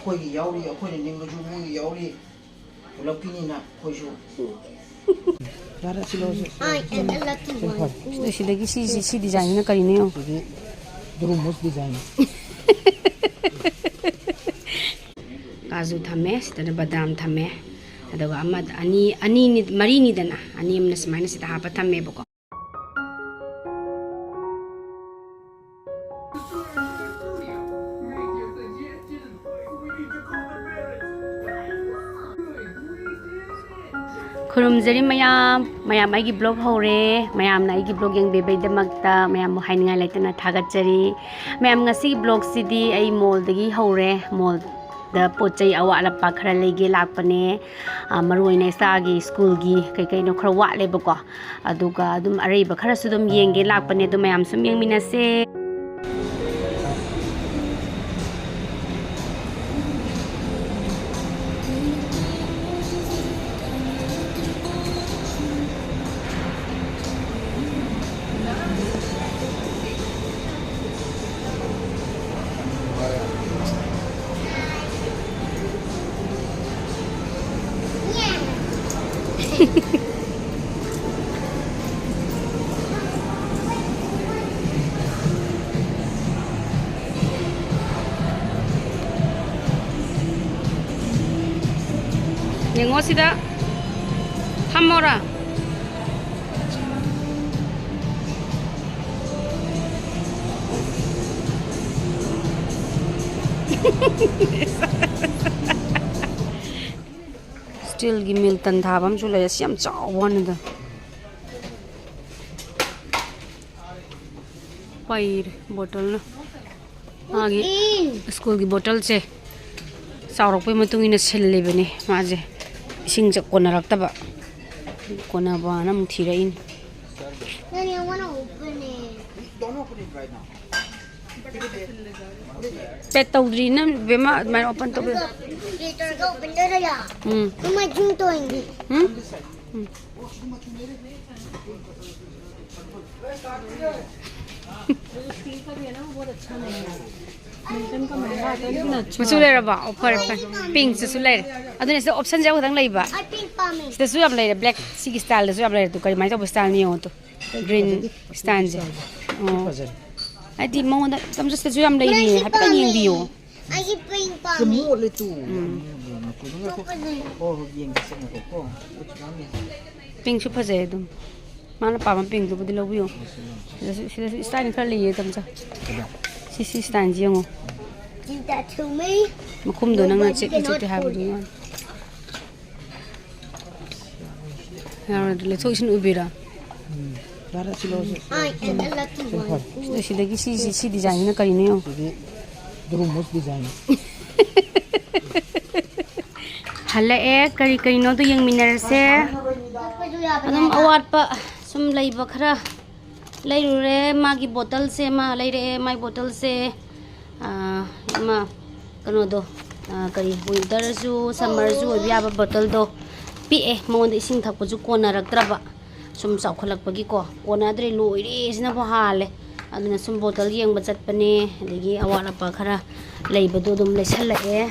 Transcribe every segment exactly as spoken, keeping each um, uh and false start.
ꯑꯩꯈꯣꯏꯒꯤ ꯌꯥꯎꯔꯤ, ꯑꯩꯈꯣꯏꯅ ꯅꯤꯡꯕꯁꯨ ꯃꯣꯏꯒꯤ ꯌꯥꯎꯔꯤ, ꯄꯨꯂꯞꯀꯤꯅꯤꯅ ꯑꯩꯈꯣꯏꯁꯨ꯫ ꯌꯥꯔꯦ, ꯁꯤ ꯂꯧꯔꯁꯤ꯫ ꯑꯗꯨ ꯁꯤꯗꯒꯤ ꯁꯤ, ꯁꯤ, ꯁꯤ ꯗꯤꯖꯥꯏꯟꯁꯤꯅ ꯀꯔꯤꯅꯣ ꯌꯦꯡꯉꯣ? ꯁꯤꯗꯤ ꯗ꯭ꯔꯨꯃꯣꯁ ꯗꯤꯖꯥꯏꯟ꯫ ꯀꯥꯖꯨ ꯊꯝꯃꯦ, ꯁꯤꯗꯅ ꯕꯗꯥꯝ ꯊꯝꯃꯦ, ꯑꯗꯨꯒ ꯑꯃ, ꯑꯅꯤ, ꯑꯅꯤꯅꯤ, ꯃꯔꯤꯅꯤꯗꯅ, ꯑꯅꯤ ꯑꯃꯅ ꯁꯨꯃꯥꯏꯅ ꯁꯤꯗ ꯍꯥꯞꯄ ꯊꯝꯃꯦꯕꯀꯣ꯫ ꯈꯨꯔꯨꯝꯖꯔꯤ ꯃꯌꯥꯝ, ꯃꯌꯥꯝ ꯑꯩꯒꯤ ꯕ꯭ꯂꯣꯒ ꯍꯧꯔꯦ꯫ ꯃꯌꯥꯝꯅ ꯑꯩꯒꯤ ꯕ꯭ꯂꯣꯒ ꯌꯦꯡꯕꯤꯕꯩꯗꯃꯛꯇ ꯃꯌꯥꯝꯕꯨ ꯍꯥꯏꯅꯤꯡꯉꯥꯏ ꯂꯩꯇꯅ ꯊꯥꯒꯠꯆꯔꯤ꯫ ꯃꯌꯥꯝ, ꯉꯁꯤꯒꯤ ꯕ꯭ꯂꯣꯒꯁꯤꯗꯤ ꯑꯩ ꯃꯣꯜꯗꯒꯤ ꯍꯧꯔꯦ꯫ ꯃꯣꯜꯗ ꯄꯣꯠ ꯆꯩ ꯑꯋꯥꯠ ꯑꯄꯥ ꯈꯔ ꯂꯩꯒꯦ ꯂꯥꯛꯄꯅꯦ꯫ ꯑ, ꯃꯔꯨ ꯑꯣꯏꯅ ꯏꯆꯥꯒꯤ ꯁ꯭ꯀꯨꯜꯒꯤ ꯀꯩ ꯀꯩꯅꯣ ꯈꯔ ꯋꯥꯠꯂꯦꯕꯀꯣ꯫ ꯑꯗꯨꯒ ꯑꯗꯨꯝ ꯑꯔꯩꯕ ꯈꯔꯁꯨ ꯑꯗꯨꯝ ꯌꯦꯡꯒꯦ ꯂꯥꯛꯄꯅꯦ꯫ ꯑꯗꯨ ꯃꯌꯥꯝ ꯁꯨꯝ ꯌꯦꯡꯃꯤꯟꯅꯁꯦ꯫ ꯌꯦꯡꯉꯣ ꯁꯤꯗ꯫ ꯐꯝꯃꯣꯔꯥ? ꯁ꯭ꯇꯤꯜꯒꯤ ꯃꯤꯜꯇꯟ ꯊꯥꯕ ꯑꯃꯁꯨ ꯂꯩ꯫ ꯑꯁꯤ ꯌꯥꯝ ꯆꯥꯎꯕ ꯋꯥꯅꯤꯗ꯫ ꯄꯩꯔꯦ ꯕꯣꯇꯜꯅ꯫ ꯃꯥꯒꯤ ꯁ꯭ꯀꯨꯜꯒꯤ ꯕꯣꯇꯜꯁꯦ ꯆꯥꯎꯔꯛꯄꯩ ꯃꯇꯨꯡ ꯏꯟꯅ ꯁꯤꯜꯂꯤꯕꯅꯤ ꯃꯥꯁꯦ꯫ ꯏꯁꯤꯡꯁꯦ ꯀꯣꯟꯅꯔꯛꯇꯕ꯫ ꯀꯣꯟꯅꯕꯅ ꯑꯃꯨꯛ ꯊꯤꯔꯛꯏꯅꯤ꯫ Daddy, I wanna open it. Don't open it right now. ꯄꯦꯛ ꯇꯧꯗ꯭ꯔꯤ ꯅꯪ ꯕꯦꯝꯃ, ꯑꯗꯨꯃꯥꯏꯅ ꯑꯣꯄꯟ ꯇꯧꯕꯤꯌꯨ꯫ Later go open it. ꯎꯝ꯫ ꯃꯃꯥ, zoom ꯇꯧꯔꯤꯅꯤ꯫ ꯎꯝ? ꯎꯝ꯫ ꯃꯆꯨ ꯂꯩꯔꯕꯣ? ꯑꯣ, ꯐꯔꯦ, ꯐꯔꯦ꯫ ꯄꯤꯡꯁꯤꯁꯨ ꯂꯩꯔꯦ꯫ ꯑꯗꯨꯅ ꯁꯤꯗ ꯑꯣꯞꯁꯟꯁꯦ ꯑꯃꯈꯛꯇꯪ ꯂꯩꯕ꯫ ꯑꯩ ꯄꯤꯡ ꯄꯥꯝꯃꯦ꯫ ꯁꯤꯗꯁꯨ ꯌꯥꯝ ꯂꯩꯔꯦ, ꯕ꯭ꯂꯦꯛ꯫ ꯁꯤꯒꯤ ꯁ꯭ꯇꯥꯏꯜꯗꯁꯨ ꯌꯥꯝ ꯂꯩꯔꯦ꯫ ꯑꯗꯨ ꯀꯔꯤꯃꯥꯏꯅ ꯇꯧꯕ ꯁ꯭ꯇꯥꯏꯜꯅꯣ ꯌꯦꯡꯉꯣ ꯇꯨ꯫ ꯒ꯭ꯔꯤꯟ ꯁ꯭ꯇꯥꯏꯜꯁꯦ꯫ ꯑꯣ꯫ ꯐꯖꯔꯦ꯫ ꯍꯥꯏꯗꯤ ꯃꯉꯣꯟꯗ ꯇꯝꯆꯠꯁꯤꯗꯁꯨ ꯌꯥꯝ ꯂꯩꯔꯤꯌꯦ꯫ ꯍꯥꯏꯐꯦꯠꯇꯪ ꯌꯦꯡꯕꯤꯌꯣ꯫ ꯑꯩꯒꯤ ꯄꯤꯡ ꯄꯥꯝꯃꯦ꯫ ꯃꯣꯠꯂꯦ ꯇꯨ꯫ ꯎꯝ꯫ ꯉꯥꯏꯈꯣ, ꯉꯥꯏꯈꯣ꯫ ꯍꯣꯏ, ꯍꯣꯏ, ꯌꯦꯡꯒꯦꯁꯦ, ꯉꯥꯏꯈꯣꯀꯣ꯫ ꯄꯤꯡꯁꯨ ꯐꯖꯩ ꯑꯗꯨꯝ꯫ ꯃꯥꯅ ꯄꯥꯝꯕ ꯄꯤꯡꯗꯨꯕꯨꯗꯤ ꯂꯧꯕꯤꯌꯣ꯫ ꯁꯤꯗꯁꯨ, ꯁꯤꯗꯁꯨ ꯁ꯭ꯇꯥꯏꯜ ꯈꯔ ꯂꯩꯌꯦ ꯇꯝꯆꯥ꯫ ꯁꯤ, ꯁꯤ ꯁ꯭ꯇꯥꯏꯜꯁꯤ ꯌꯦꯡꯉꯣ꯫ ꯃꯈꯨꯝꯗꯣ ꯅꯪꯅ ꯆꯦꯛ ꯆꯦꯛꯇꯤ ꯍꯥꯏꯕꯗꯨ ꯌꯦꯡꯉꯣ꯫ ꯌꯥꯔꯣꯏ, ꯑꯗꯨ ꯂꯩꯊꯣꯛ ꯏꯁꯤꯡ ꯎꯕꯤꯔꯣ? ꯎꯝ꯫ ꯌꯥꯔꯦ, ꯁꯤ ꯂꯧꯔꯁꯤ꯫ ꯁꯤ ꯐꯔꯦ꯫ ꯁꯤꯗ, ꯁꯤꯗꯒꯤ ꯁꯤ, ꯁꯤ, ꯁꯤ ꯗꯤꯖꯥꯏꯟꯁꯤꯅ ꯀꯔꯤꯅꯣ ꯌꯦꯡꯉꯣ꯫ ꯁꯤꯗꯤ ꯗ꯭ꯔꯨꯃꯨꯁ ꯗꯤꯖꯥꯏꯟ꯫ ꯍꯜꯂꯛꯑꯦ, ꯀꯔꯤ ꯀꯔꯤꯅꯣꯗꯣ ꯌꯦꯡꯃꯤꯟꯅꯔꯁꯦ꯫ ꯑꯗꯨꯝ ꯑꯋꯥꯠꯄ ꯁꯨꯝ ꯂꯩꯕ ꯈꯔ ꯂꯩꯔꯨꯔꯦ꯫ ꯃꯥꯒꯤ ꯕꯣꯇꯜꯁꯦ ꯃꯥ ꯂꯩꯔꯛꯑꯦ, ꯃꯥꯏ ꯕꯣꯇꯜꯁꯦ꯫ ꯑꯥ, ꯑꯃ ꯀꯩꯅꯣꯗꯣ, ꯑꯥ, ꯀꯔꯤ, ꯋꯤꯟꯇꯔꯁꯨ ꯁꯝꯃꯔꯁꯨ ꯑꯣꯏꯕ ꯌꯥꯕ ꯕꯣꯇꯜꯗꯣ ꯄꯤꯛꯑꯦ꯫ ꯃꯉꯣꯟꯗ ꯏꯁꯤꯡ ꯊꯛꯄꯁꯨ ꯀꯣꯟꯅꯔꯛꯇ꯭ꯔꯕ, ꯁꯨꯝ ꯆꯥꯎꯈꯠꯂꯛꯄꯒꯤꯀꯣ꯫ ꯀꯣꯟꯅꯗ꯭ꯔꯦ, ꯂꯣꯏꯔꯦ ꯁꯤꯅꯕꯨ ꯍꯥꯜꯂꯦ꯫ ꯑꯗꯨꯅ ꯁꯨꯝ ꯕꯣꯇꯜ ꯌꯦꯡꯕ ꯆꯠꯄꯅꯦ, ꯑꯗꯒꯤ ꯑꯋꯥꯠ ꯑꯄꯥ ꯈꯔ ꯂꯩꯕꯗꯣ ꯑꯗꯨꯝ ꯂꯩꯁꯜꯂꯛꯑꯦ꯫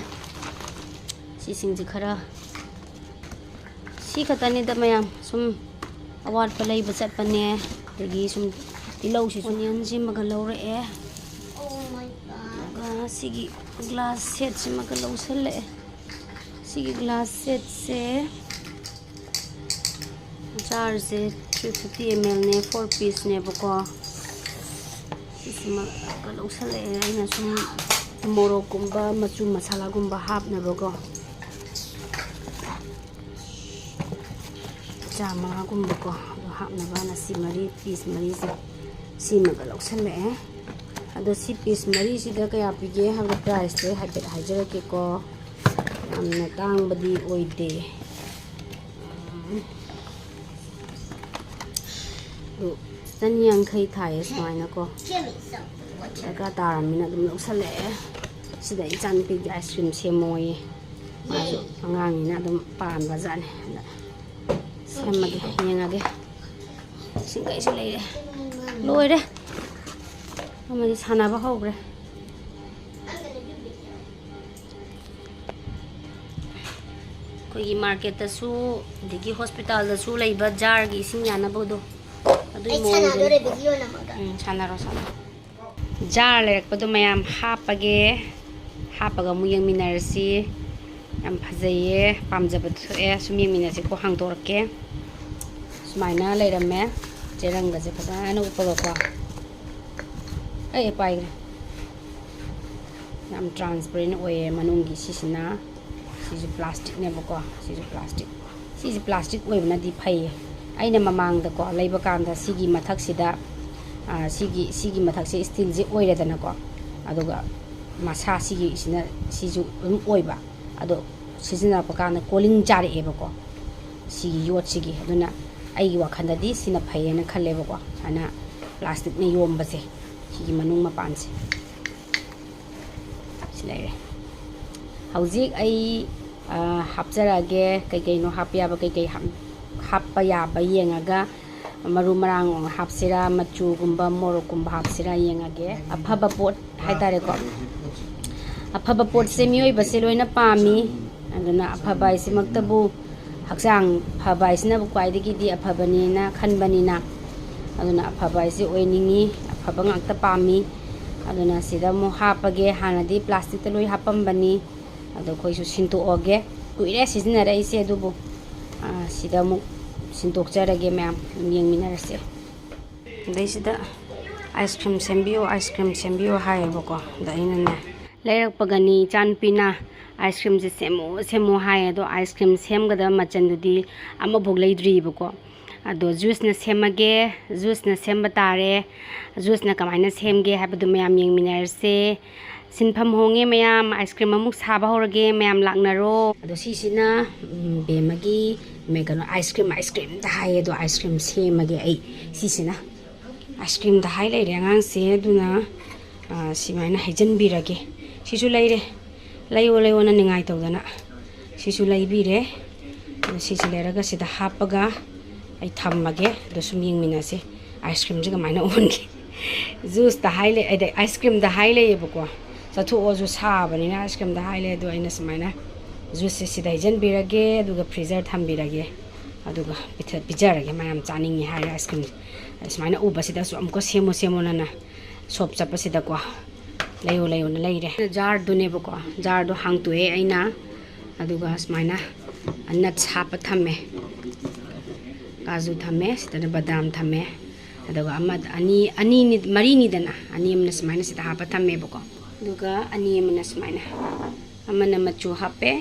ꯁꯤꯁꯤꯡꯁꯦ ꯈꯔ ꯁꯤ ꯈꯛꯇꯅꯤꯗ ꯃꯌꯥꯝ, ꯁꯨꯝ ꯑꯋꯥꯠꯄ ꯂꯩꯕ ꯆꯠꯄꯅꯦ꯫ ꯑꯗꯒꯤ ꯁꯨꯝ ꯇꯤꯜꯍꯧꯁꯤꯁꯨ ꯑꯣꯅꯤꯌꯟꯁꯤꯃꯒ ꯂꯧꯔꯛꯑꯦ꯫ ꯑꯗꯨꯒ ꯁꯤꯒꯤ ꯒ꯭ꯂꯥꯁ ꯁꯦꯠꯁꯤꯃꯒ ꯂꯧꯁꯜꯂꯛꯑꯦ꯫ ꯁꯤꯒꯤ ꯒ꯭ꯂꯥꯁ ꯁꯦꯠꯁꯦ ꯖꯥꯔꯁꯦ ꯊ꯭ꯔꯤ ꯐꯤꯐꯇꯤ ꯑꯦꯝ ꯑꯦꯜꯅꯦ, ꯐꯣꯔ ꯄꯤꯁꯅꯦꯕꯀꯣ꯫ ꯁꯤꯁꯤꯃꯒ ꯂꯧꯁꯜꯂꯛꯑꯦ ꯑꯩꯅ ꯁꯨꯝ ꯃꯣꯔꯣꯛꯀꯨꯝꯕ ꯃꯆꯨ ꯃꯁꯥꯂꯥꯒꯨꯝꯕ ꯍꯥꯞꯅꯕꯀꯣ꯫ ꯆꯥꯃꯉꯥꯒꯨꯝꯕꯀꯣ ꯑꯗꯨ ꯍꯥꯞꯅꯕꯅ ꯁꯤ ꯃꯔꯤ, ꯄꯤꯁ ꯃꯔꯤꯁꯦ ꯁꯤꯃꯒ ꯂꯧꯁꯜꯂꯛꯑꯦ꯫ ꯑꯗꯣ ꯁꯤ ꯄꯤꯁ ꯃꯔꯤꯁꯤꯗ ꯀꯌꯥ ꯄꯤꯒꯦ ꯍꯥꯏꯕ ꯄ꯭ꯔꯥꯏꯁꯇꯣ ꯑꯩ ꯍꯥꯏꯐꯦꯠ ꯍꯥꯏꯖꯔꯛꯀꯦꯀꯣ꯫ ꯌꯥꯝꯅ ꯇꯥꯡꯕꯗꯤ ꯑꯣꯏꯗꯦ꯫ ꯑꯗꯨ ꯆꯅꯤ ꯌꯥꯡꯈꯩ ꯊꯥꯏꯌꯦ ꯁꯨꯃꯥꯏꯅꯀꯣ꯫ ꯗꯔꯀꯥꯔ ꯇꯥꯔꯕꯅꯤꯅ ꯑꯗꯨꯝ ꯂꯧꯁꯜꯂꯛꯑꯦ꯫ ꯁꯤꯗ ꯏꯆꯥꯅꯨꯄꯤꯒꯤ ꯑꯥꯏꯁ ꯀ꯭ꯔꯤꯝ ꯁꯦꯝꯃꯣꯌꯦ꯫ ꯃꯥꯁꯨ ꯑꯉꯥꯡꯅꯤꯅ ꯑꯗꯨꯝ ꯄꯥꯝꯕ ꯖꯥꯠꯅꯤ꯫ ꯑꯗ ꯁꯦꯝꯃꯒꯦ, ꯌꯦꯡꯉꯒꯦ꯫ ꯏꯁꯤꯡ ꯀꯩꯁꯨ ꯂꯩꯔꯦ꯫ ꯂꯣꯏꯔꯦ꯫ ꯑꯃꯗꯤ ꯁꯥꯟꯅꯕ ꯍꯧꯈ꯭ꯔꯦ꯫ ꯑꯩꯈꯣꯏꯒꯤ ꯃꯥꯔꯀꯦꯠꯇꯁꯨ ꯑꯗꯒꯤ ꯍꯣꯁꯄꯤꯇꯥꯜꯗꯁꯨ ꯂꯩꯕ ꯖꯥꯔꯒꯤ ꯏꯁꯤꯡ ꯌꯥꯅꯕꯗꯣ, ꯑꯗꯨꯒꯤ ꯑꯩ ꯃꯑꯣꯡꯗꯨꯅꯤ꯫ ꯁꯥꯟꯅꯗꯣꯔꯦ ꯚꯤꯗꯤꯑꯣ ꯅꯝꯃꯒ꯫ ꯎꯝ, ꯁꯥꯟꯅꯔꯣ, ꯁꯥꯟꯅꯔꯣ꯫ ꯖꯥꯔ ꯂꯩꯔꯛꯄꯗꯣ ꯃꯌꯥꯝ ꯍꯥꯞꯄꯒꯦ꯫ ꯍꯥꯞꯄꯒ ꯑꯃꯨꯛ ꯌꯦꯡꯃꯤꯟꯅꯔꯁꯤ꯫ ꯌꯥꯝ ꯐꯖꯩꯌꯦ, ꯄꯥꯝꯖꯕ ꯊꯣꯛꯑꯦ꯫ ꯁꯨꯝ ꯌꯦꯡꯃꯤꯟꯅꯁꯤꯀꯣ, ꯍꯥꯡꯗꯣꯔꯛꯀꯦ꯫ ꯁꯨꯃꯥꯏꯅ ꯂꯩꯔꯝꯃꯦ꯫ ꯆꯦꯔꯪꯒꯁꯦ ꯐꯖꯅ ꯎꯞꯄꯒꯀꯣ꯫ ꯑꯩ ꯄꯥꯏꯈ꯭ꯔꯦ꯫ ꯌꯥꯝ ꯇ꯭ꯔꯥꯟꯁꯄꯦꯔꯦꯟ ꯑꯣꯏꯌꯦ ꯃꯅꯨꯡꯒꯤ ꯁꯤꯁꯤꯅ꯫ ꯁꯤꯁꯨ ꯄ꯭ꯂꯥꯁꯇꯤꯛꯅꯦꯕꯀꯣ꯫ ꯁꯤꯁꯨ ꯄ꯭ꯂꯥꯁꯇꯤꯛ꯫ ꯁꯤꯁꯦ ꯄ꯭ꯂꯥꯁꯇꯤꯛ ꯑꯣꯏꯕꯅꯗꯤ ꯐꯩꯌꯦ꯫ ꯑꯩꯅ ꯃꯃꯥꯡꯗꯀꯣ ꯂꯩꯕ ꯀꯥꯟꯗ ꯁꯤꯒꯤ ꯃꯊꯛꯁꯤꯗ, ꯑ, ꯁꯤꯒꯤ, ꯁꯤꯒꯤ ꯃꯊꯛꯁꯦ ꯏꯁꯇꯤꯜꯁꯦ ꯑꯣꯏꯔꯦꯗꯅꯀꯣ꯫ ꯑꯗꯨꯒ ꯃꯁꯥ ꯁꯤꯒꯤꯁꯤꯅ, ꯁꯤꯁꯨ ꯑꯗꯨꯝ ꯑꯣꯏꯕ꯫ ꯑꯗꯣ ꯁꯤꯖꯤꯟꯅꯔꯛꯄ ꯀꯥꯟꯗ ꯀꯣꯂꯤꯡ ꯆꯥꯔꯛꯑꯦꯕꯀꯣ ꯁꯤꯒꯤ ꯌꯣꯠꯁꯤꯒꯤ꯫ ꯑꯗꯨꯅ ꯑꯩꯒꯤ ꯋꯥꯈꯜꯗꯗꯤ ꯁꯤꯅ ꯐꯩꯌꯦꯅ ꯈꯜꯂꯦꯕꯀꯣ, ꯁꯨꯃꯥꯏꯅ ꯄ꯭ꯂꯥꯁꯇꯤꯛꯅ ꯌꯣꯝꯕꯁꯦ, ꯁꯤꯒꯤ ꯃꯅꯨꯡ ꯃꯄꯥꯟꯁꯦ꯫ ꯁꯤ ꯂꯩꯔꯦ꯫ ꯍꯧꯖꯤꯛ ꯑꯩ, ꯑ, ꯍꯥꯞꯆꯔꯛꯑꯒꯦ, ꯀꯩꯀꯩꯅꯣ ꯍꯥꯞꯄ ꯌꯥꯕ, ꯀꯩꯀꯩ ꯍꯥꯞ-, ꯍꯥꯞꯄ ꯌꯥꯕ ꯌꯦꯡꯉꯒ, ꯃꯔꯨ ꯃꯔꯥꯡ ꯍꯥꯞꯁꯤꯔꯥ, ꯃꯆꯨꯒꯨꯝꯕ, ꯃꯣꯔꯣꯛꯀꯨꯝꯕ ꯍꯥꯞꯁꯤꯔꯥ ꯌꯦꯡꯉꯒꯦ꯫ ꯑꯐꯕ ꯄꯣꯠ ꯍꯥꯏꯇꯥꯔꯦꯀꯣ꯫ ꯑꯐꯕ ꯄꯣꯠꯁꯦ ꯃꯤꯑꯣꯏꯕꯁꯦ ꯂꯣꯏꯅ ꯄꯥꯝꯃꯤ꯫ ꯑꯗꯨꯅ ꯑꯐꯕ ꯍꯥꯏꯁꯤꯃꯛꯇꯕꯨ, ꯍꯛꯆꯥꯡ ꯐꯕ ꯍꯥꯏꯁꯤꯅꯕꯨ ꯈ꯭ꯋꯥꯏꯗꯒꯤꯗꯤ ꯑꯐꯕꯅꯦꯅ ꯈꯟꯕꯅꯤꯅ, ꯑꯗꯨꯅ ꯑꯐꯕ ꯍꯥꯏꯁꯦ ꯑꯣꯏꯅꯤꯡꯉꯤ, ꯑꯐꯕ ꯉꯥꯛꯇ ꯄꯥꯝꯃꯤ꯫ ꯑꯗꯨꯅ ꯁꯤꯗ ꯑꯃꯨꯛ ꯍꯥꯞꯄꯒꯦ꯫ ꯍꯥꯟꯅꯗꯤ ꯄ꯭ꯂꯥꯁꯇꯤꯛꯇ ꯂꯣꯏ ꯍꯥꯞꯄꯝꯕꯅꯤ, ꯑꯗꯣ ꯑꯩꯈꯣꯏꯁꯨ ꯁꯤꯟꯇꯣꯛꯑꯒꯦ꯫ ꯀꯨꯏꯔꯦ ꯁꯤꯖꯤꯟꯅꯔꯛꯏꯁꯦ, ꯑꯗꯨꯕꯨ, ꯑ, ꯁꯤꯗ ꯑꯃꯨꯛ ꯁꯤꯟꯇꯣꯛꯆꯔꯒꯦ ꯃꯌꯥꯝ, ꯑꯗꯨꯝ ꯌꯦꯡꯃꯤꯟꯅꯔꯁꯦ꯫ ꯑꯗꯩꯁꯤꯗ "ꯑꯥꯏꯁ ꯀ꯭ꯔꯤꯝ ꯁꯦꯝꯕꯤꯌꯨ, ꯑꯥꯏꯁ ꯀ꯭ꯔꯤꯝ ꯁꯦꯝꯕꯤꯌꯨ" ꯍꯥꯏꯌꯦꯕꯀꯣ꯫ ꯑꯗ ꯑꯩꯅꯅꯦ, ꯂꯩꯔꯛꯄꯒꯅꯤ ꯏꯆꯥꯅꯨꯄꯤꯅ "ꯑꯥꯏꯁ ꯀ꯭ꯔꯤꯝꯁꯦ ꯁꯦꯝꯃꯣ, ꯁꯦꯝꯃꯣ" ꯍꯥꯏꯌꯦ꯫ ꯑꯗꯣ ꯑꯥꯏꯁ ꯀ꯭ꯔꯤꯝ ꯁꯦꯝꯒꯗꯕ ꯃꯆꯜꯗꯨꯗꯤ ꯑꯃꯐꯥꯎ ꯂꯩꯗ꯭ꯔꯤꯕꯀꯣ꯫ ꯑꯗꯣ ꯖꯨꯁꯅ ꯁꯦꯝꯃꯒꯦ, ꯖꯨꯁꯅ ꯁꯦꯝꯕ ꯇꯥꯔꯦ꯫ ꯖꯨꯁꯅ ꯀꯃꯥꯏꯅ ꯁꯦꯝꯒꯦ ꯍꯥꯏꯕꯗꯨ ꯃꯌꯥꯝ ꯌꯦꯡꯃꯤꯟꯅꯔꯁꯦ꯫ ꯁꯤꯟꯐꯝ ꯍꯣꯡꯉꯦ ꯃꯌꯥꯝ, ꯑꯥꯏꯁ ꯀ꯭ꯔꯤꯝ ꯑꯃꯨꯛ ꯁꯥꯕ ꯍꯧꯔꯒꯦ, ꯃꯌꯥꯝ ꯂꯥꯛꯅꯔꯣ꯫ ꯑꯗꯣ ꯁꯤꯁꯤꯅ, ꯎꯝ, ꯕꯦꯝꯃꯒꯤ ꯃꯦ-, ꯀꯩꯅꯣ, ꯑꯥꯏꯁ ꯀ꯭ꯔꯤꯝ, ꯑꯥꯏꯁ ꯀ꯭ꯔꯤꯝꯗ ꯍꯥꯏꯌꯦ, ꯑꯗꯣ ꯑꯥꯏꯁ ꯀ꯭ꯔꯤꯝ ꯁꯦꯝꯃꯒꯦ ꯑꯩ꯫ ꯁꯤꯁꯤꯅ ꯑꯥꯏꯁ ꯀ꯭ꯔꯤꯝꯗ ꯍꯥꯏ ꯂꯩꯔꯦ ꯑꯉꯥꯡꯁꯦ, ꯑꯗꯨꯅ, ꯑ, ꯁꯤꯃꯥꯏꯅ ꯍꯩꯖꯤꯟꯕꯤꯔꯒꯦ꯫ ꯁꯤꯁꯨ ꯂꯩꯔꯦ, ꯂꯩꯌꯣ ꯂꯩꯌꯣꯅ ꯅꯤꯡꯉꯥꯏ ꯇꯧꯗꯅ꯫ ꯁꯤꯁꯨ ꯂꯩꯕꯤꯔꯦ꯫ ꯑꯗꯣ ꯁꯤꯁꯦ ꯂꯩꯔꯒ ꯁꯤꯗ ꯍꯥꯞꯄꯒ ꯑꯩ ꯊꯝꯃꯒꯦ꯫ ꯑꯗꯣ ꯁꯨꯝ ꯌꯦꯡꯃꯤꯟꯅꯁꯦ ꯑꯥꯏꯁ ꯀ꯭ꯔꯤꯝꯁꯦ ꯀꯃꯥꯏꯅ ꯑꯣꯟꯒꯦ꯫ ꯖꯨꯁꯇ ꯍꯥꯏ ꯂꯩ, ꯑꯗꯩ ꯑꯥꯏꯁ ꯀ꯭ꯔꯤꯝꯗ ꯍꯥꯏ ꯂꯩꯌꯦꯕꯀꯣ꯫ ꯆꯠꯊꯣꯛꯑꯁꯨ ꯁꯥꯕꯅꯤꯅ ꯑꯥꯏꯁ ꯀ꯭ꯔꯤꯝꯗ ꯍꯥꯏ ꯂꯩ꯫ ꯑꯗꯣ ꯑꯩꯅ ꯁꯨꯃꯥꯏꯅ ꯖꯨꯁꯁꯦ ꯁꯤꯗ ꯍꯩꯖꯤꯟꯕꯤꯔꯒꯦ, ꯑꯗꯨꯒ ꯐ꯭ꯔꯤꯖꯔ ꯊꯝꯕꯤꯔꯒꯦ, ꯑꯗꯨꯒ ꯄꯤꯊ- ꯄꯤꯖꯔꯒꯦ꯫ ꯃꯌꯥꯝ ꯆꯥꯅꯤꯡꯉꯤ ꯍꯥꯏꯔꯦ ꯑꯥꯏꯁ ꯀ꯭ꯔꯤꯝꯁꯦ꯫ ꯁꯨꯃꯥꯏꯅ ꯎꯕꯁꯤꯗꯁꯨ ꯑꯃꯨꯛꯀ ꯁꯦꯝꯃꯣ ꯁꯦꯝꯃꯣꯅꯅ ꯁꯣꯞ ꯆꯠꯄꯁꯤꯗꯀꯣ ꯂꯩꯌꯨ ꯂꯩꯌꯨꯅ ꯂꯩꯔꯦ꯫ ꯖꯥꯔꯗꯨꯅꯦꯕꯀꯣ, ꯖꯥꯔꯗꯣ ꯍꯥꯡꯇꯣꯛꯑꯦ ꯑꯩꯅ, ꯑꯗꯨꯒ ꯁꯨꯃꯥꯏꯅ ꯅꯠꯁ ꯍꯥꯞꯄ ꯊꯝꯃꯦ꯫ ꯀꯥꯖꯨ ꯊꯝꯃꯦ, ꯁꯤꯗꯅ ꯕꯗꯥꯝ ꯊꯝꯃꯦ꯫ ꯑꯗꯨꯒ ꯑꯃ ꯑꯅꯤ ꯑꯅꯤꯅꯤ ꯃꯔꯤꯅꯤꯗꯅ, ꯑꯅꯤ ꯑꯃꯅ ꯁꯨꯃꯥꯏꯅ ꯁꯤꯗ ꯍꯥꯞꯄ ꯊꯝꯃꯦꯕꯀꯣ꯫ ꯑꯗꯨꯒ ꯑꯅꯤ ꯑꯃꯅ ꯁꯨꯃꯥꯏꯅ, ꯑꯃꯅ ꯃꯆꯨ ꯍꯥꯞꯄꯦ,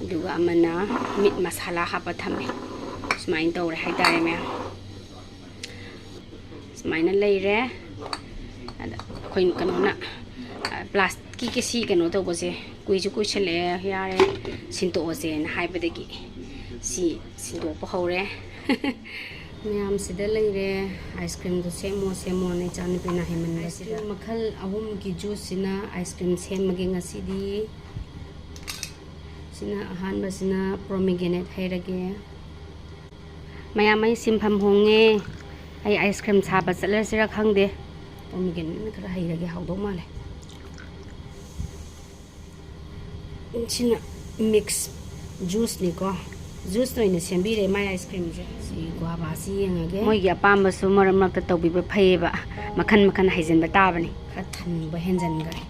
ꯑꯗꯨꯒ ꯑꯃꯅ ꯃꯤꯠ ꯃꯁꯥꯂꯥ ꯍꯥꯞꯄ ꯊꯝꯃꯦ꯫ ꯁꯨꯃꯥꯏꯅ ꯇꯧꯔꯦ ꯍꯥꯏꯇꯥꯔꯦ ꯃꯌꯥꯝ꯫ ꯁꯨꯃꯥꯏꯅ ꯂꯩꯔꯦ꯫ ꯑꯗ ꯑꯩꯈꯣꯏ ꯀꯩꯅꯣꯅ, ꯄ꯭ꯂꯥꯁꯇꯤꯛꯀꯤ ꯁꯤ ꯀꯩꯅꯣ ꯇꯧꯕꯁꯦ ꯀꯨꯏꯁꯨ ꯀꯨꯏꯁꯜꯂꯛꯑꯦ, ꯌꯥꯔꯦ ꯁꯤꯟꯗꯣꯛꯑꯁꯦꯅ ꯍꯥꯏꯕꯗꯒꯤ ꯁꯤ ꯁꯤꯟꯗꯣꯛꯄ ꯍꯧꯔꯦ꯫ ꯃꯌꯥꯝꯁꯤꯗ ꯂꯩꯔꯦ꯫ ꯑꯥꯏꯁ ꯀ꯭ꯔꯤꯝꯗꯣ ꯁꯦꯝꯃꯣ ꯁꯦꯝꯃꯣꯅ ꯏꯆꯥꯅꯨꯄꯤꯅ ꯍꯩꯃꯟꯕꯁꯤꯗ꯫ ꯑꯥꯏꯁ ꯀ꯭ꯔꯤꯝ ꯃꯈꯜ ꯑꯍꯨꯝꯒꯤ ꯖꯨꯁꯁꯤꯅ ꯑꯥꯏꯁ ꯀ꯭ꯔꯤꯝ ꯁꯦꯝꯃꯒꯦ ꯉꯁꯤꯗꯤ꯫ ꯁꯤꯅ ꯑꯍꯥꯟꯕꯁꯤꯅ ꯄ꯭ꯔꯣꯃꯤꯒꯦꯅꯦꯠ ꯍꯩꯔꯒꯦ꯫ ꯃꯌꯥꯝ, ꯑꯩ ꯁꯤꯟꯐꯝ ꯍꯣꯡꯉꯦ꯫ ꯑꯩ ꯑꯥꯏꯁ ꯀ꯭ꯔꯤꯝ ꯁꯥꯕ ꯆꯠꯂꯁꯤꯔꯥ ꯈꯪꯗꯦ꯫ ꯄ꯭ꯔꯣꯃꯤꯒꯦꯅꯦꯠꯅ ꯈꯔ ꯍꯩꯔꯒꯦ, ꯍꯥꯎꯗꯧ ꯃꯥꯜꯂꯦ꯫ ꯁꯤꯅ ꯃꯤꯛꯁ ꯖꯨꯁꯅꯤꯀꯣ꯫ ꯖꯨꯁꯇ ꯑꯣꯏꯅ ꯁꯦꯝꯕꯤꯔꯦ ꯃꯥꯏ ꯑꯥꯏꯁ ꯀ꯭ꯔꯤꯝꯁꯦ꯫ ꯁꯤ ꯒꯨꯋꯥꯚꯥꯁꯤ ꯌꯦꯡꯉꯒꯦ꯫ ꯃꯣꯏꯒꯤ ꯑꯄꯥꯝꯕꯁꯨ ꯃꯔꯛ ꯃꯔꯛꯇ ꯇꯧꯕꯤꯕ ꯐꯩꯌꯦꯕ꯫ ꯃꯈꯟ ꯃꯈꯟ ꯍꯩꯖꯤꯟꯕ ꯇꯥꯕꯅꯤ꯫ ꯈꯔ ꯊꯟꯕ ꯍꯦꯟꯖꯟꯈ꯭ꯔꯦ꯫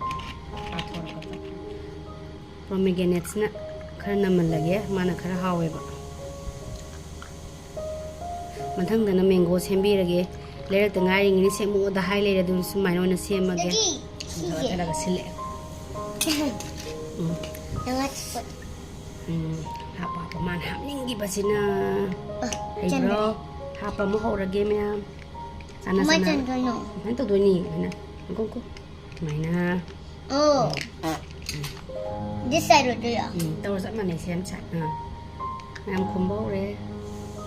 ꯄꯥꯊꯣꯔꯛꯄꯗ꯫ ꯄ꯭ꯔꯣꯃꯤꯒ꯭ꯔꯦꯅꯦꯠꯁꯤꯅ ꯈꯔ ꯅꯝꯍꯜꯂꯒꯦ, ꯃꯥꯅ ꯈꯔ ꯍꯥꯎꯋꯦꯕ꯫ ꯃꯊꯪꯗꯅ ꯃꯦꯡꯒꯣ ꯁꯦꯝꯕꯤꯔꯒꯦ꯫ ꯂꯩꯔꯛꯇ ꯉꯥꯏꯔꯤꯉꯩꯅꯤ ꯁꯦꯝꯃꯛꯑꯣꯗ ꯍꯥꯏ ꯂꯩꯔꯦ, ꯑꯗꯨꯅ ꯁꯨꯃꯥꯏꯅ ꯑꯣꯏꯅ ꯁꯦꯝꯃꯒꯦ꯫ ꯁꯤꯒꯤ, ꯁꯤꯒꯤ꯫ ꯊꯝꯖꯤꯜꯂꯒ ꯁꯤꯜꯂꯛꯑꯦ꯫ ꯎꯝ꯫ ꯅꯪ ꯎꯝ, ꯍꯥꯞꯄ ꯍꯥꯞꯄ ꯃꯥꯅ ꯍꯥꯞꯅꯤꯡꯈꯤꯕꯁꯤꯅ꯫ ꯑ, ꯍꯩꯕ꯭ꯔꯣ? ꯆꯟꯗ꯭ꯔꯦ꯫ ꯍꯥꯞꯄ ꯑꯃꯨꯛ ꯍꯧꯔꯒꯦ ꯃꯌꯥꯝ꯫ ꯆꯥꯟꯅ ꯀꯃꯥꯏ ꯆꯥꯟꯅ꯫ ꯆꯟꯗꯣꯏꯅꯣ? ꯁꯨꯃꯥꯏꯅ ꯇꯧꯗꯣꯏꯅꯤ, ꯁꯨꯃꯥꯏꯅ꯫ ꯀꯣ, ꯀꯣ꯫ ꯁꯨꯃꯥꯏꯅ꯫ ꯑꯣ꯫ This side ꯑꯣꯏꯗꯣꯏꯔꯣ? ꯎꯝ, ꯇꯧꯔꯣ, ꯆꯞ ꯃꯥꯟꯅꯩ, same side꯫ ꯑꯥ꯫ ꯃꯌꯥꯝ ꯈꯨꯝꯕ ꯍꯧꯔꯦ꯫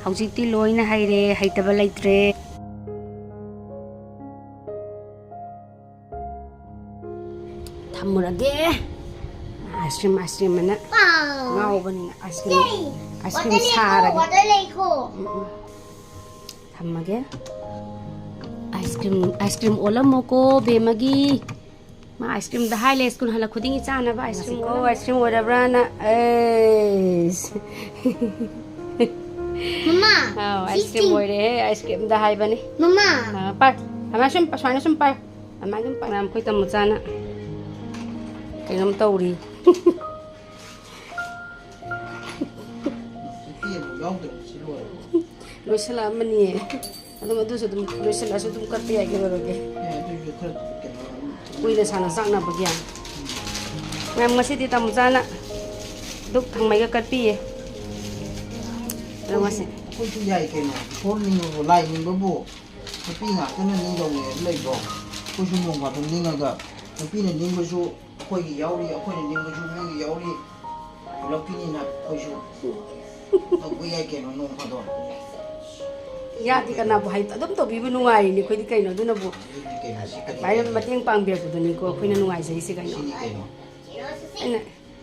ꯍꯧꯖꯤꯛꯇꯤ ꯂꯣꯏꯅ ꯍꯩꯔꯦ, ꯍꯩꯇꯕ ꯂꯩꯇ꯭ꯔꯦ꯫ ꯊꯝꯃꯨꯔꯒꯦ꯫ Ice cream, ice cream ꯑꯅ ꯋꯥꯎ꯫ ꯉꯥꯎꯕꯅꯤꯅ ice cream, ꯌꯦ! Ice cream ꯋꯥꯇꯔ ꯂꯩꯈꯣ, ꯁꯥꯔꯒꯦ꯫ ꯋꯥꯇꯔ ꯂꯩꯈꯣ꯫ ꯎꯝ, ꯎꯝ꯫ ꯊꯝꯃꯒꯦ꯫ Ice cream, ice cream ꯑꯣꯜꯂꯝꯃꯣꯀꯣ, ꯕꯦꯝꯃꯒꯤ꯫ ꯑꯥꯏꯁ ꯀ꯭ꯔꯤꯝꯗ ꯍꯥꯏ ꯂꯩ, ꯁ꯭ꯀꯨꯜ ꯍꯜꯂꯛ ꯈꯨꯗꯤꯡꯒꯤ ꯆꯥꯅꯕ ꯑꯥꯏꯁ ꯀ꯭ꯔꯤꯝ꯫ ꯃꯁꯤꯀꯣ, ꯑꯣ, ꯑꯥꯏꯁ ꯀ꯭ꯔꯤꯝ ꯑꯣꯏꯔꯕ꯭ꯔꯥꯅ? ꯑꯩꯁ꯫ ꯃꯃꯥ, ꯑꯥꯎ, ꯑꯥꯏꯁ ꯀ꯭ꯔꯤꯝ ꯑꯣꯏꯔꯦꯍꯦ, ꯑꯥꯏꯁ ꯀ꯭ꯔꯤꯝꯗ ꯍꯥꯏꯕꯅꯤ꯫ ꯃꯃꯥ꯫ ꯑꯥ, ꯄꯥꯏ꯫ ꯑꯗꯨꯃꯥꯏꯅ ꯁꯨꯝ, ꯁꯨꯃꯥꯏꯅ ꯁꯨꯝ ꯄꯥꯏ꯫ ꯑꯗꯨꯃꯥꯏꯅ ꯁꯨꯝ ꯄꯥꯏ꯫ ꯃꯌꯥꯝ, ꯑꯩꯈꯣꯏ ꯇꯥꯃꯣꯆꯥꯅ ꯀꯩꯅꯣꯝ ꯇꯧꯔꯤ꯫ ꯅꯨꯄꯤ ꯑꯃꯨꯛ ꯌꯥꯎꯗ꯭ꯔꯕꯁꯤ ꯂꯣꯏꯔꯦ꯫ ꯂꯣꯏꯁꯤꯜꯂꯛꯑꯃꯅꯤꯌꯦ꯫ ꯑꯗꯨꯝ, ꯑꯗꯨꯁꯨ ꯑꯗꯨꯝ ꯂꯣꯏꯁꯤꯜꯂꯛꯑꯁꯨ ꯑꯗꯨꯝ ꯀꯛꯄ ꯌꯥꯏ, ꯀꯩꯗꯧꯔꯒꯦ? ꯑꯦ, ꯑꯗꯨꯏꯁꯨ ꯈꯔ ꯀꯩꯅꯣ, ꯀꯨꯏꯅ ꯁꯥꯡꯅ ꯆꯥꯛꯅꯕꯒꯤ꯫ ꯃꯌꯥꯝ, ꯉꯁꯤꯗꯤ ꯇꯥꯃꯣꯆꯥꯅ ꯙꯨꯛ ꯊꯥꯎꯃꯩꯒ ꯀꯠꯄꯤꯌꯦ꯫ ꯑꯗꯣ ꯉꯁꯤ ꯑꯩꯈꯣꯏꯁꯨ ꯌꯥꯏ ꯀꯩꯅꯣ꯫ ꯏꯁꯣꯔ ꯅꯤꯡꯕꯕꯨ, ꯂꯥꯏ ꯅꯤꯡꯕꯕꯨ ꯅꯨꯄꯤ ꯉꯥꯛꯇꯅ ꯅꯤꯡꯗꯧꯅꯦ ꯍꯥꯏꯕ ꯂꯩꯕ꯭ꯔꯣ? ꯑꯩꯈꯣꯏꯁꯨ ꯅꯣꯡ ꯐꯥꯗꯣꯛ ꯅꯤꯡꯉꯒ, ꯅꯨꯄꯤꯅ ꯅꯤꯡꯕꯁꯨ ꯑꯩꯈꯣꯏꯒꯤ ꯌꯥꯎꯔꯤ, ꯑꯩꯈꯣꯏꯅ ꯅꯤꯡꯕꯁꯨ ꯃꯣꯏꯒꯤ ꯌꯥꯎꯔꯤ꯫ ꯄꯨꯂꯞꯀꯤꯅꯤꯅ ꯑꯩꯈꯣꯏꯁꯨ ꯇꯧꯕ ꯌꯥꯏ ꯀꯩꯅꯣ, ꯅꯣꯡ ꯐꯥꯗꯣꯛ꯫ ꯌꯥꯗꯦ, ꯀꯅꯥꯕꯨ ꯍꯥꯏ-, ꯑꯗꯨꯝ ꯇꯧꯕꯤꯕ ꯅꯨꯡꯉꯥꯏꯔꯤꯅꯤ ꯑꯩꯈꯣꯏꯗꯤ ꯀꯩꯅꯣ꯫ ꯑꯗꯨꯅꯕꯨ ꯑꯗꯨꯗꯤ ꯀꯩꯅꯣ, ꯁꯤ ꯀꯔꯤ ꯑꯗꯨꯃꯥꯏꯅ ꯀꯩꯅꯣ? ꯃꯇꯦꯡ ꯄꯥꯡꯕꯤꯔꯛꯄꯗꯨꯅꯤꯀꯣ ꯑꯩꯈꯣꯏꯅ ꯅꯨꯡꯉꯥꯏꯖꯩꯁꯦ ꯀꯩꯅꯣ꯫ ꯁꯤꯅꯤ ꯀꯩꯅꯣ꯫ ꯑꯩꯅ,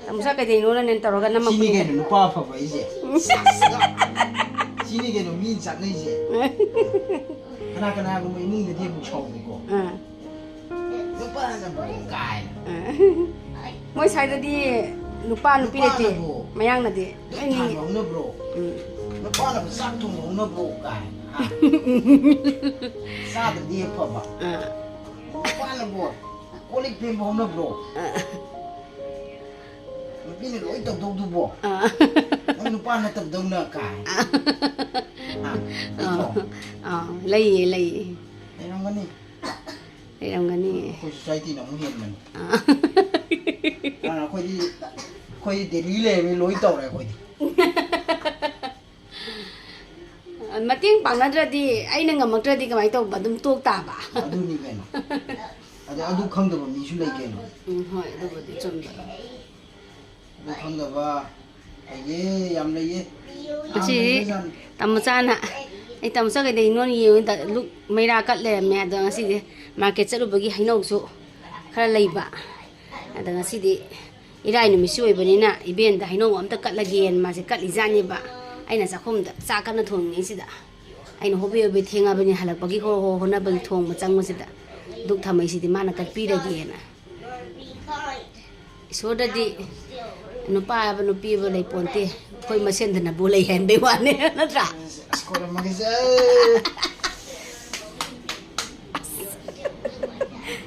"ꯇꯥꯃꯣꯆꯥ ꯀꯩꯗꯧꯔꯤꯅꯣꯅ?" ꯅꯦꯅ ꯇꯧꯔꯒ ꯁꯤꯅꯤ ꯅꯝꯃꯛꯄꯅꯤꯗ꯫ ꯀꯩꯅꯣ, ꯅꯨꯄꯥ ꯑꯐꯕ ꯑꯩꯁꯦ꯫ ꯁꯤꯅꯤ ꯀꯩꯅꯣ ꯃꯤ ꯆꯥꯛꯅꯩꯁꯦ꯫ ꯀꯅꯥ ꯀꯅꯥꯒꯨꯝꯕ ꯏꯃꯨꯡꯗꯗꯤ ꯑꯃꯨꯛ ꯁꯥꯎꯕꯀꯣ꯫ ꯑꯥ꯫ "ꯅꯨꯄꯥꯅꯕꯨ" ꯀꯥꯏꯅ꯫ ꯑꯥ꯫ ꯃꯣꯏ ꯁ꯭ꯋꯥꯏꯗꯗꯤ ꯅꯨꯄꯥ ꯅꯨꯄꯤ ꯂꯩꯇꯦ꯫ ꯅꯨꯄꯥꯅꯕꯨ꯫ ꯃꯌꯥꯡꯅꯗꯤ ꯂꯣꯏ ꯊꯥꯡꯕ ꯅꯤꯡꯉꯤ꯫ ꯍꯧꯅꯕ꯭ꯔꯣ? ꯎꯝ꯫ "ꯅꯨꯄꯥꯅꯕꯨ ꯆꯥꯛ ꯊꯣꯡꯕ ꯍꯧꯅꯕ꯭ꯔꯣ?" ꯀꯥꯏꯅ꯫ ꯍꯥ? ꯆꯥꯗ꯭ꯔꯗꯤ ꯍꯦꯛ ꯐꯕ꯫ ꯑꯥ꯫ "ꯅꯨꯄꯥꯅꯕꯨ ꯀꯣꯜ ꯂꯤꯛ ꯐꯦꯡꯕ ꯍꯧꯅꯕ꯭ꯔꯣ? ꯑꯥ꯫ ꯅꯨꯄꯤꯅ ꯂꯣꯏ ꯇꯧꯗꯧꯗꯨꯕꯣ? ꯑꯥ꯫ ꯅꯪ ꯅꯨꯄꯥ ꯅꯠꯇꯕꯗꯧꯅ" ꯀꯥꯏꯅ꯫ ꯑꯥ꯫ ꯍꯥ? ꯑꯥ꯫ ꯂꯩꯇ꯭ꯔꯣ? ꯑꯥ, ꯂꯩꯌꯦ, ꯂꯩꯌꯦ꯫ ꯂꯩꯔꯝꯒꯅꯤ꯫ ꯂꯩꯔꯝꯒꯅꯤ꯫ ꯑꯩꯈꯣꯏ society-ꯅ ꯑꯃꯨꯛ ꯍꯦꯟꯕꯅꯤ꯫ ꯑꯥ꯫ ꯑꯗꯨꯅ ꯑꯩꯈꯣꯏꯗꯤ, ꯑꯩꯈꯣꯏꯗꯤ ꯗꯦꯜꯂꯤ ꯂꯩꯔꯃꯤ ꯂꯣꯏ ꯇꯧꯔꯦ ꯑꯩꯈꯣꯏꯗꯤ꯫ ꯃꯇꯦꯡ ꯄꯥꯡꯅꯗ꯭ꯔꯗꯤ, ꯑꯩꯅ ꯉꯝꯃꯛꯇ꯭ꯔꯗꯤ ꯀꯃꯥꯏꯅ ꯇꯧꯕ? ꯑꯗꯨꯝ ꯇꯣꯛ ꯇꯥꯕ꯫ ꯑꯗꯨꯅꯤ ꯀꯩꯅꯣ꯫ ꯑꯗ ꯑꯗꯨ ꯈꯪꯗꯕ ꯃꯤꯁꯨ ꯂꯩ ꯀꯩꯅꯣ꯫ ꯎꯝ, ꯍꯣꯏ, ꯑꯗꯨꯕꯨꯗꯤ ꯆꯨꯝꯕ꯫ ꯑꯗꯨ ꯈꯪꯗꯕ ꯂꯩꯌꯦ, ꯌꯥꯝ ꯂꯩꯌꯦ꯫ ꯌꯥꯝ ꯉꯁꯤ ꯂꯩꯕꯖꯥꯠꯅꯤ꯫ ꯇꯥꯃꯣꯆꯥꯅ, ꯑꯩ ꯇꯥꯃꯣꯆꯥ ꯀꯩꯗꯧꯔꯤꯅꯣꯅ ꯌꯦꯡꯉꯨ, ꯗ-, ꯂꯨꯛ ꯃꯩꯔꯥ ꯀꯠ ꯂꯩꯔꯝꯃꯦ꯫ ꯑꯗꯣ ꯉꯁꯤꯗꯤ market ꯆꯠꯂꯨꯕꯒꯤ ꯍꯩꯅꯧꯁꯨ ꯈꯔ ꯂꯩꯕ꯫ ꯑꯗ ꯉꯁꯤꯗꯤ ꯏꯔꯥꯏ ꯅꯨꯃꯤꯠꯁꯨ ꯑꯣꯏꯕꯅꯤꯅ ꯏꯕꯦꯟꯗ ꯍꯩꯅꯧ ꯑꯝꯇ ꯀꯠꯂꯒꯦꯅ ꯃꯥꯁꯦ ꯀꯠꯂꯤꯖꯥꯠꯅꯦꯕ꯫ ꯑꯩꯅ ꯆꯥꯛꯈꯨꯝꯗ ꯆꯥꯛ ꯀꯟꯅ ꯊꯣꯡꯉꯤꯉꯩꯁꯤꯗ, ꯑꯩꯅ ꯍꯣꯕꯦ ꯍꯣꯕꯦ ꯊꯦꯡꯉꯕꯅꯤ, ꯍꯜꯂꯛꯄꯒꯤ ꯍꯣ ꯍꯣ ꯍꯣꯠꯅꯕꯒꯤ ꯊꯣꯡꯕ ꯆꯪꯕꯁꯤꯗ ꯙꯨꯛ ꯊꯥꯎꯃꯩꯁꯤꯗꯤ ꯃꯥꯅ ꯀꯠꯄꯤꯔꯒꯦꯅ꯫ ꯏꯁꯣꯔꯗꯗꯤ ꯅꯨꯄꯥ ꯍꯥꯏꯕ ꯅꯨꯄꯤ ꯍꯥꯏꯕ ꯂꯩ ꯄꯣꯟꯇꯦ, ꯑꯩꯈꯣꯏ ꯃꯁꯦꯟꯗꯅꯕꯨ ꯂꯩ ꯍꯥꯏꯕꯩ ꯋꯥꯅꯦ, ꯅꯠꯇ꯭ꯔꯥ? ꯑꯁ, ꯈꯣꯏꯔꯝꯃꯒꯦꯁꯦ꯫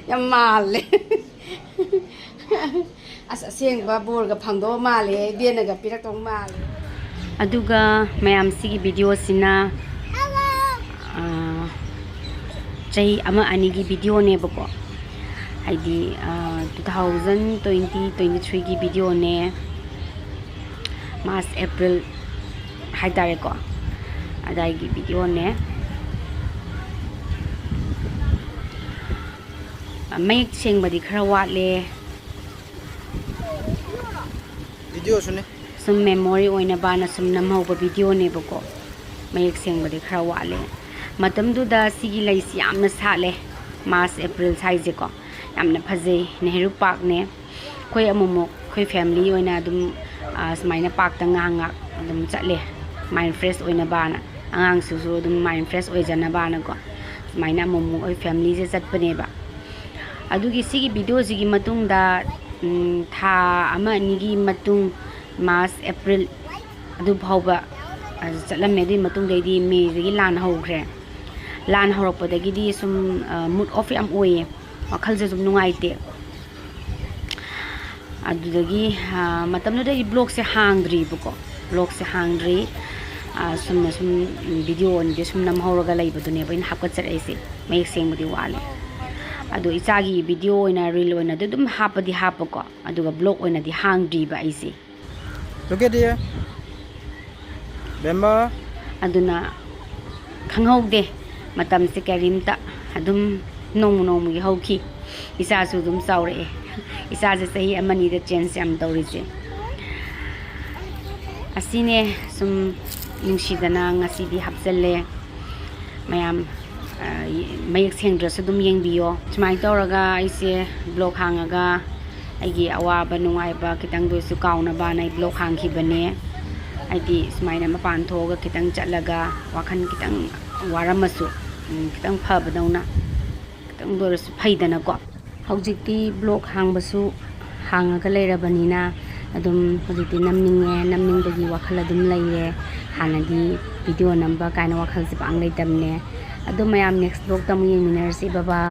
ꯌꯥꯝ ꯃꯥꯜꯂꯦ꯫ ꯑꯁ, ꯑꯁꯦꯡꯕ ꯕꯣꯔꯒ ꯐꯪꯗꯧꯕ ꯃꯥꯜꯂꯦ, ꯏꯕꯦꯟꯅꯒ ꯄꯤꯔꯛꯇꯧ ꯃꯥꯜꯂꯦ꯫ ꯑꯗꯨꯒ ꯃꯌꯥꯝ, ꯁꯤꯒꯤ ꯚꯤꯗꯤꯑꯣꯁꯤꯅ, ꯑꯥ, ꯆꯍꯤ ꯑꯃ ꯑꯅꯤꯒꯤ ꯚꯤꯗꯤꯑꯣꯅꯦꯕꯀꯣ, ꯍꯥꯏꯗꯤ ꯇꯨ ꯊꯥꯎꯖꯟ ꯇ꯭ꯋꯦꯟꯇꯤ ꯇ꯭ꯋꯦꯟꯇꯤ ꯊ꯭ꯔꯤꯒꯤ ꯚꯤꯗꯤꯑꯣꯅꯦ, ꯃꯥꯔꯆ ꯑꯦꯄ꯭ꯔꯤꯜ ꯍꯥꯏꯇꯥꯔꯦꯀꯣ, ꯑꯗꯥꯏꯒꯤ ꯚꯤꯗꯤꯑꯣꯅꯦ꯫ ꯃꯌꯦꯛ ꯁꯦꯡꯕꯗꯤ ꯈꯔ ꯋꯥꯠꯂꯦ꯫ ꯚꯤꯗꯤꯑꯣꯁꯨꯅꯦ꯫ ꯁꯨꯝ ꯃꯦꯃꯣꯔꯤ ꯑꯣꯏꯅꯕꯅ ꯁꯨꯝ ꯅꯝꯍꯧꯕ ꯚꯤꯗꯤꯑꯣꯅꯦꯕꯀꯣ꯫ ꯃꯌꯦꯛ ꯁꯦꯡꯕꯗꯤ ꯈꯔ ꯋꯥꯠꯂꯦ꯫ ꯃꯇꯝꯗꯨꯗ ꯁꯤꯒꯤ ꯂꯩꯁꯤ ꯌꯥꯝꯅ ꯁꯥꯠꯂꯦ, ꯃꯥꯔꯆ ꯑꯦꯄ꯭ꯔꯤꯜ ꯁ꯭ꯋꯥꯏꯁꯦꯀꯣ꯫ ꯌꯥꯝꯅ ꯐꯖꯩ, ꯅꯦꯍꯔꯨ ꯄꯥꯔꯛꯅꯦ꯫ ꯑꯩꯈꯣꯏ ꯑꯃꯨꯛꯃꯨꯛ ꯑꯩꯈꯣꯏ ꯐꯦꯃꯤꯂꯤ ꯑꯣꯏꯅ ꯑꯗꯨꯝ, ꯑ, ꯁꯨꯃꯥꯏꯅ ꯄꯥꯔꯛꯇ ꯉꯥꯏꯍꯥꯛ ꯉꯥꯏꯍꯥꯛ ꯑꯗꯨꯝ ꯆꯠꯂꯦ, ꯃꯥꯏꯟ ꯐ꯭ꯔꯦꯁ ꯑꯣꯏꯅꯕꯅ꯫ ꯑꯉꯥꯡꯁꯤꯁꯨ ꯑꯗꯨꯝ ꯃꯥꯏꯟ ꯐ꯭ꯔꯦꯁ ꯑꯣꯏꯖꯅꯕꯅꯀꯣ꯫ ꯁꯨꯃꯥꯏꯅ ꯑꯃꯨꯛꯃꯨꯛ ꯑꯩꯈꯣꯏ ꯐꯦꯃꯤꯂꯤꯁꯦ ꯆꯠꯄꯅꯦꯕ꯫ ꯑꯗꯨꯒꯤ ꯁꯤꯒꯤ ꯚꯤꯗꯤꯑꯣꯁꯤꯒꯤ ꯃꯇꯨꯡꯗ, ꯎꯝ, ꯊꯥ ꯑꯃ ꯑꯅꯤꯒꯤ ꯃꯇꯨꯡ, ꯃꯥꯔꯆ ꯑꯦꯄ꯭ꯔꯤꯜ ꯑꯗꯨ ꯐꯥꯎꯕ, ꯑ, ꯆꯠꯂꯝꯃꯦ꯫ ꯑꯗꯨꯒꯤ ꯃꯇꯨꯡꯗꯩꯗꯤ ꯃꯦꯗꯒꯤ ꯂꯥꯟ ꯍꯧꯈ꯭ꯔꯦ꯫ ꯂꯥꯟ ꯍꯧꯔꯛꯄꯗꯒꯤꯗꯤ ꯁꯨꯝ, ꯑ, ꯃꯨꯠ ꯑꯣꯐ ꯌꯥꯝ ꯑꯣꯏꯌꯦ, ꯋꯥꯈꯜꯁꯦ ꯁꯨꯝ ꯅꯨꯡꯉꯥꯏꯇꯦ꯫ ꯑꯗꯨꯗꯒꯤ, ꯑ, ꯃꯇꯝꯗꯨꯗ ꯑꯩ ꯕ꯭ꯂꯣꯛꯁꯦ ꯍꯥꯡꯗ꯭ꯔꯤꯕꯀꯣ꯫ ꯕ꯭ꯂꯣꯛꯁꯦ ꯍꯥꯡꯗ꯭ꯔꯤ꯫ ꯑ, ꯁꯨꯝ, ꯁꯨꯝ ꯚꯤꯗꯤꯑꯣ ꯑꯣꯏꯅꯗꯤ ꯁꯨꯝ ꯅꯝꯍꯧꯔꯒ ꯂꯩꯕꯗꯨꯅꯦꯕ ꯑꯩꯅ ꯍꯥꯞꯀꯠꯆꯔꯛꯏꯁꯦ꯫ ꯃꯌꯦꯛ ꯁꯦꯡꯕꯗꯤ ꯋꯥꯠꯂꯦ꯫ ꯑꯗꯣ ꯏꯆꯥꯒꯤ ꯚꯤꯗꯤꯑꯣ ꯑꯣꯏꯅ, ꯔꯤꯜ ꯑꯣꯏꯅꯗꯤ ꯑꯗꯨꯝ ꯍꯥꯞꯄꯗꯤ ꯍꯥꯞꯄꯀꯣ, ꯑꯗꯨꯒ ꯕ꯭ꯂꯣꯛ ꯑꯣꯏꯅꯗꯤ ꯍꯥꯡꯗ꯭ꯔꯤꯕ ꯑꯩꯁꯦ꯫ Look at here. Remember? ꯑꯗꯨꯅ ꯈꯪꯍꯧꯗꯦ, ꯃꯇꯝꯁꯦ ꯀꯔꯤꯝꯇ ꯑꯗꯨꯝ ꯅꯣꯡꯃ ꯅꯣꯡꯃꯒꯤ ꯍꯧꯈꯤ꯫ ꯏꯆꯥꯁꯨ ꯑꯗꯨꯝ ꯆꯥꯎꯔꯛꯑꯦ꯫ ꯏꯆꯥꯁꯦ ꯆꯍꯤ ꯑꯃꯅꯤꯗ ꯆꯦꯟꯖ ꯌꯥꯝ ꯇꯧꯔꯤꯁꯦ꯫ ꯑꯁꯤꯅꯦ ꯁꯨꯝ ꯅꯨꯡꯁꯤꯗꯅ ꯉꯁꯤꯗꯤ ꯍꯥꯞꯆꯜꯂꯦ꯫ ꯃꯌꯥꯝ, ꯑ, ꯃꯌꯦꯛ ꯁꯦꯡꯗ꯭ꯔꯁꯨ ꯑꯗꯨꯝ ꯌꯦꯡꯕꯤꯌꯣ꯫ ꯁꯨꯃꯥꯏꯅ ꯇꯧꯔꯒ ꯑꯩꯁꯦ ꯕ꯭ꯂꯣꯛ ꯍꯥꯡꯉꯒ ꯑꯩꯒꯤ ꯑꯋꯥꯕ ꯅꯨꯡꯉꯥꯏꯕ ꯈꯤꯇꯪꯗ ꯑꯣꯏꯁꯨ ꯀꯥꯎꯅꯕꯅ ꯑꯩ ꯕ꯭ꯂꯣꯛ ꯍꯥꯡꯈꯤꯕꯅꯦ꯫ ꯍꯥꯏꯗꯤ ꯁꯨꯃꯥꯏꯅ ꯃꯄꯥꯟ ꯊꯣꯛꯑꯒ ꯈꯤꯇꯪ ꯆꯠꯂꯒ ꯋꯥꯈꯜ ꯈꯤꯇꯪ ꯋꯥꯔꯝꯃꯁꯨ, ꯎꯝ, ꯈꯤꯇꯪ ꯐꯕꯗꯧꯅ, ꯈꯤꯇꯪꯗ ꯑꯣꯏꯔꯁꯨ ꯐꯩꯗꯅꯀꯣ꯫ ꯍꯧꯖꯤꯛꯇꯤ ꯕ꯭ꯂꯣꯛ ꯍꯥꯡꯕꯁꯨ ꯍꯥꯡꯉꯒ ꯂꯩꯔꯕꯅꯤꯅ ꯑꯗꯨꯝ ꯍꯧꯖꯤꯛꯇꯤ ꯅꯝꯅꯤꯡꯉꯦ, ꯅꯝꯅꯤꯡꯕꯒꯤ ꯋꯥꯈꯜ ꯑꯗꯨꯝ ꯂꯩꯔꯦ꯫ ꯍꯥꯟꯅꯗꯤ ꯚꯤꯗꯤꯑꯣ ꯅꯝꯕ ꯀꯥꯏꯅ ꯋꯥꯈꯜꯁꯦ ꯄꯥꯛ ꯂꯩꯇꯕꯅꯦ꯫ ꯑꯗꯣ ꯃꯌꯥꯝ ꯅꯦꯛꯁ ꯕ꯭ꯂꯣꯛꯇ ꯑꯃꯨꯛ ꯌꯦꯡꯃꯤꯟꯅꯔꯁꯤ꯫ ꯕꯕꯥ꯫